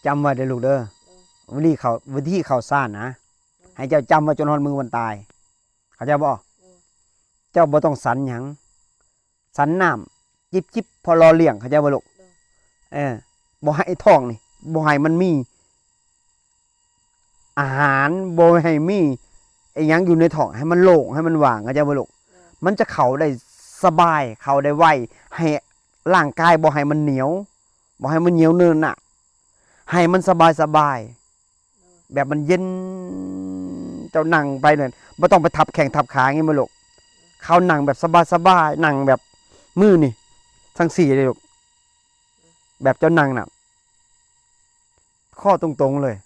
ຈຳໄວ້ເດີລູກເດີ ວິທີເຂົ້າ ວິທີເຂົ້າຊານນະ ໃຫ້ເຈົ້າຈຳໄວ້ຈົນຮອດມື້ວັນຕາຍ ເຂົ້າໃຈບໍ່? ເຈົ້າບໍ່ຕ້ອງສັນຫຍັງ ສັນນ້ຳຈິບໆ ພໍຫຼໍ່ລ້ຽງ ເຂົ້າໃຈບໍ່ລູກ? ເອີ ບໍ່ໃຫ້ທ້ອງນີ້ ບໍ່ໃຫ້ມັນມີອາຫານ ບໍ່ໃຫ້ມີອີ່ຫຍັງຢູ່ໃນທ້ອງ ໃຫ້ມັນໂລ່ງ ໃຫ້ມັນວ່າງ ເຂົ້າໃຈບໍ່ລູກ? ມັນຈະເຂົ້າໄດ້ສະບາຍ ເຂົ້າໄດ້ໄວ ໃຫ້ຮ່າງກາຍບໍ່ໃຫ້ມັນໜຽວ ບໍ່ໃຫ້ມັນໜຽວເນີນນະ ໃຫ້ມັນສະບາຍໆ ແບບມັນເຢັນ ເຈົ້ານັ່ງໄປນັ້ນ ບໍ່ຕ້ອງໄປທັບແຂ້ງທັບຂາ ເຫັນບໍ່ລູກ? ເຂົານັ່ງແບບສະບາຍໆ ນັ່ງແບບມືນີ້ ທັງສີ່ເດ້ລູກ ແບບເຈົ້ານັ່ງນະ ຂໍ້ຕົງໆເລີຍ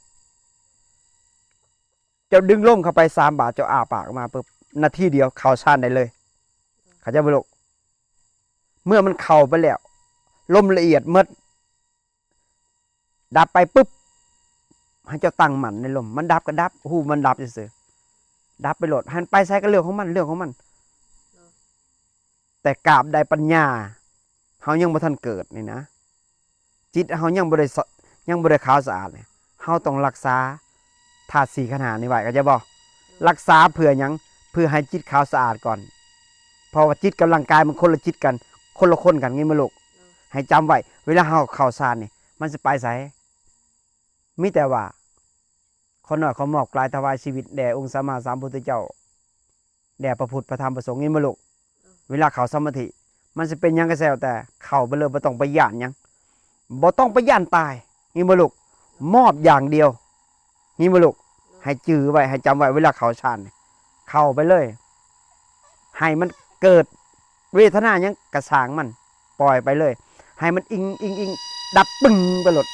ເຈົ້າດຶງລົມເຂົ້າໄປສາມບາດ ເຈົ້າອ້າປາກອອກມາປຶບ ນາທີດຽວເຂົ້າຊານໄດ້ເລີຍ ເຂົ້າໃຈບໍ່ລູກ? ເມື່ອມັນເຂົ້າໄປແລ້ວ ລົມລະອຽດໝົດ ດັບໄປປຶບ ໃຫ້ເຈົ້າຕັ້ງໝັ້ນໃນລົມ ມັນດັບກໍດັບ ຮູ້ມັນດັບຊື່ໆ ດັບໄປໂລດ ໃຫ້ມັນໄປໃສກໍເລື່ອງຂອງມັນ ເລື່ອງຂອງມັນ ແຕ່ກາບໃດປັນຍາເຮົາຍັງບໍ່ທັນເກີດນີ້ນະ ຈິດເຮົາຍັງບໍ່ໄດ້ສະ ຍັງບໍ່ໄດ້ຂາວສະອາດນີ້ ເຮົາຕ້ອງຮັກສາທາດສີ່ຂັນຫ້ານີ້ໄວ້ ເຂົ້າໃຈບໍ່? ຮັກສາເພື່ອຫຍັງ? ເພື່ອໃຫ້ຈິດຂາວສະອາດກ່ອນ ເພາະວ່າຈິດກັບຮ່າງກາຍມັນຄົນລະຈິດກັນ ຄົນລະຄົນກັນ ເຫັນບໍ່ລູກ? ໃຫ້ຈຳໄວ້ ເວລາເຮົາເຂົ້າຊານນີ້ ມັນຊິໄປໃສ? ມີແຕ່ວ່າ ຂໍນ້ອຍຂໍມອບກາຍຖວາຍຊີວິດແດ່ອົງສຳມາສຳພຸດທະເຈົ້າ ແດ່ພະພຸດ ພະທຳ ພະສົງ ເຫັນບໍ່ລູກ? ເວລາເຂົ້າສະມາທິ ມັນຊິເປັນຫຍັງກໍແລ້ວແຕ່ ເຂົ້າໄປເລີຍ ບໍ່ຕ້ອງໄປຢ້ານຫຍັງ ບໍ່ຕ້ອງໄປຢ້ານຕາຍ ເຫັນບໍ່ລູກ? ມອບຢ່າງດຽວ ເຫັນບໍ່ລູກ? ໃຫ້ຈື່ໄວ້ ໃຫ້ຈຳໄວ້ ເວລາເຂົ້າຊານ ເຂົ້າໄປເລີຍ ໃຫ້ມັນເກີດເວທະນາຫຍັງກະຊ່າງມັນ ປ່ອຍໄປເລີຍ ໃຫ້ມັນອີ່ງໆໆ ດັບປຶ້ງໄປໂລດ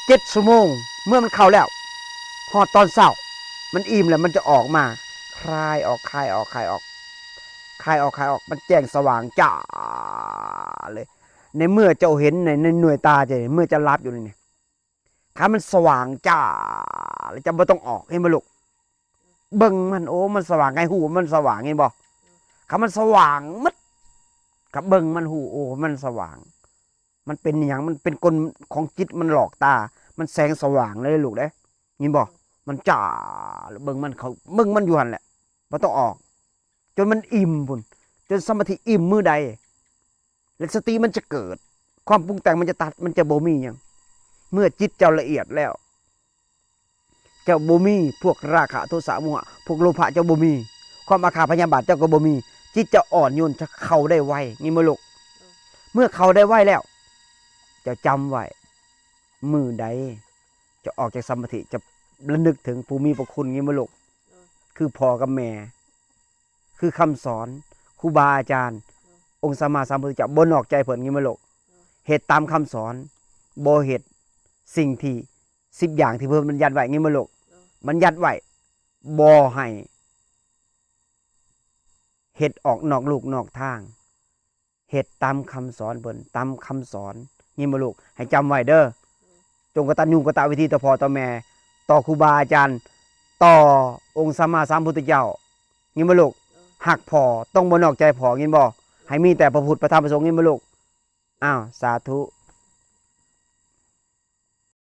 ເຈັດຊົ່ວໂມງ ເມື່ອມັນເຂົ້າແລ້ວ ຮອດຕອນເຊົ້າ ມັນອີ່ມແລ້ວ ມັນຈະອອກມາ ຄາຍອອກ ຄາຍອອກ ຄາຍອອກ ຄາຍອອກ ຄາຍອອກ ມັນແຈ້ງສະຫວ່າງຈ້າເລີຍ ໃນເມື່ອເຈົ້າເຫັນໃນ ໃນໜ່ວຍຕາເຈົ້າ ເມື່ອເຈົ້າຫຼັບຢູ່ນີ້ ຄັນມັນສະຫວ່າງຈ້າ ແລ້ວເຈົ້າບໍ່ຕ້ອງອອກ ເຫັນບໍ່ລູກ? ເບິ່ງມັນ ໂອ້ ມັນສະຫວ່າງ ໃຫ້ຮູ້ວ່າມັນສະຫວ່າງ ເຫັນບໍ່? ຄັນມັນສະຫວ່າງໝົດ ກໍເບິ່ງມັນ ຮູ້ ໂອ້ ມັນສະຫວ່າງ ມັນເປັນອີ່ຫຍັງ? ມັນເປັນກົນຂອງຈິດ ມັນຫຼອກຕາ ມັນແສງສະຫວ່າງເດ້ລູກເດ້ ເຫັນບໍ່? ມັນຈ້າ ເບິ່ງມັນ ເຂົ້າເບິ່ງມັນຢູ່ຫັ້ນແຫຼະ ບໍ່ຕ້ອງອອກ ຈົນມັນອີ່ມພຸ້ນ ຈົນສະມາທິອີ່ມມື້ໃດ ແລະ ສະຕິມັນຈະເກີດ ຄວາມປຸງແຕ່ງມັນຈະຕັດ ມັນຈະບໍ່ມີຫຍັງ ເມື່ອຈິດເຈົ້າລະອຽດແລ້ວ ເຈົ້າບໍ່ມີພວກລາຄະ ໂທສະ ໂມຫະ ພວກໂລພະເຈົ້າບໍ່ມີ ຄວາມອາຄາດພະຍາບາດເຈົ້າກໍບໍ່ມີ ຈິດເຈົ້າອ່ອນໂຍນ ຈະເຂົ້າໄດ້ໄວ ເຫັນບໍ່ລູກ? ເມື່ອເຂົ້າໄດ້ໄວແລ້ວ ເຈົ້າຈຳໄວ້ ມື້ໃດເຈົ້າອອກຈາກສະມາທິ ຈະລະນຶກເຖິງຜູ້ມີພະຄຸນ ເຫັນບໍ່ລູກ? ຄືພໍ່ກັບແມ່ ຄືຄຳສອນຄູບາອາຈານ ອົງສຳມາສຳພຸດທະເຈົ້າ ບໍ່ນອກໃຈເພິ່ນ ເຫັນບໍ່ລູກ? ເຮັດຕາມຄຳສອນ ບໍ່ເຮັດສິ່ງທີ່ ສິບຢ່າງທີ່ເພິ່ນບັນຍັດໄວ້ ເຫັນບໍ່ລູກ? ບັນຍັດໄວ້ ບໍ່ໃຫ້ເຮັດອອກນອກລູກນອກທາງ ເຮັດຕາມຄຳສອນເພິ່ນ ຕາມຄຳສອນ ເຫັນບໍ່ລູກ? ໃຫ້ຈຳໄວ້ເດີ ຈົ່ງກະຕັນຍູກະຕະເວທີຕໍ່ພໍ່ຕໍ່ແມ່ ຕໍ່ຄູບາອາຈານ ຕໍ່ອົງສຳມາສຳພຸດທະເຈົ້າ ເຫັນບໍ່ລູກ? ຮັກພໍ່ ຕ້ອງບໍ່ນອກໃຈພໍ່ ເຫັນບໍ່? ໃຫ້ມີແຕ່ພະພຸດ ພະທຳ ພະສົງ ເຫັນບໍ່ລູກ? ອ້າວ ສາທຸ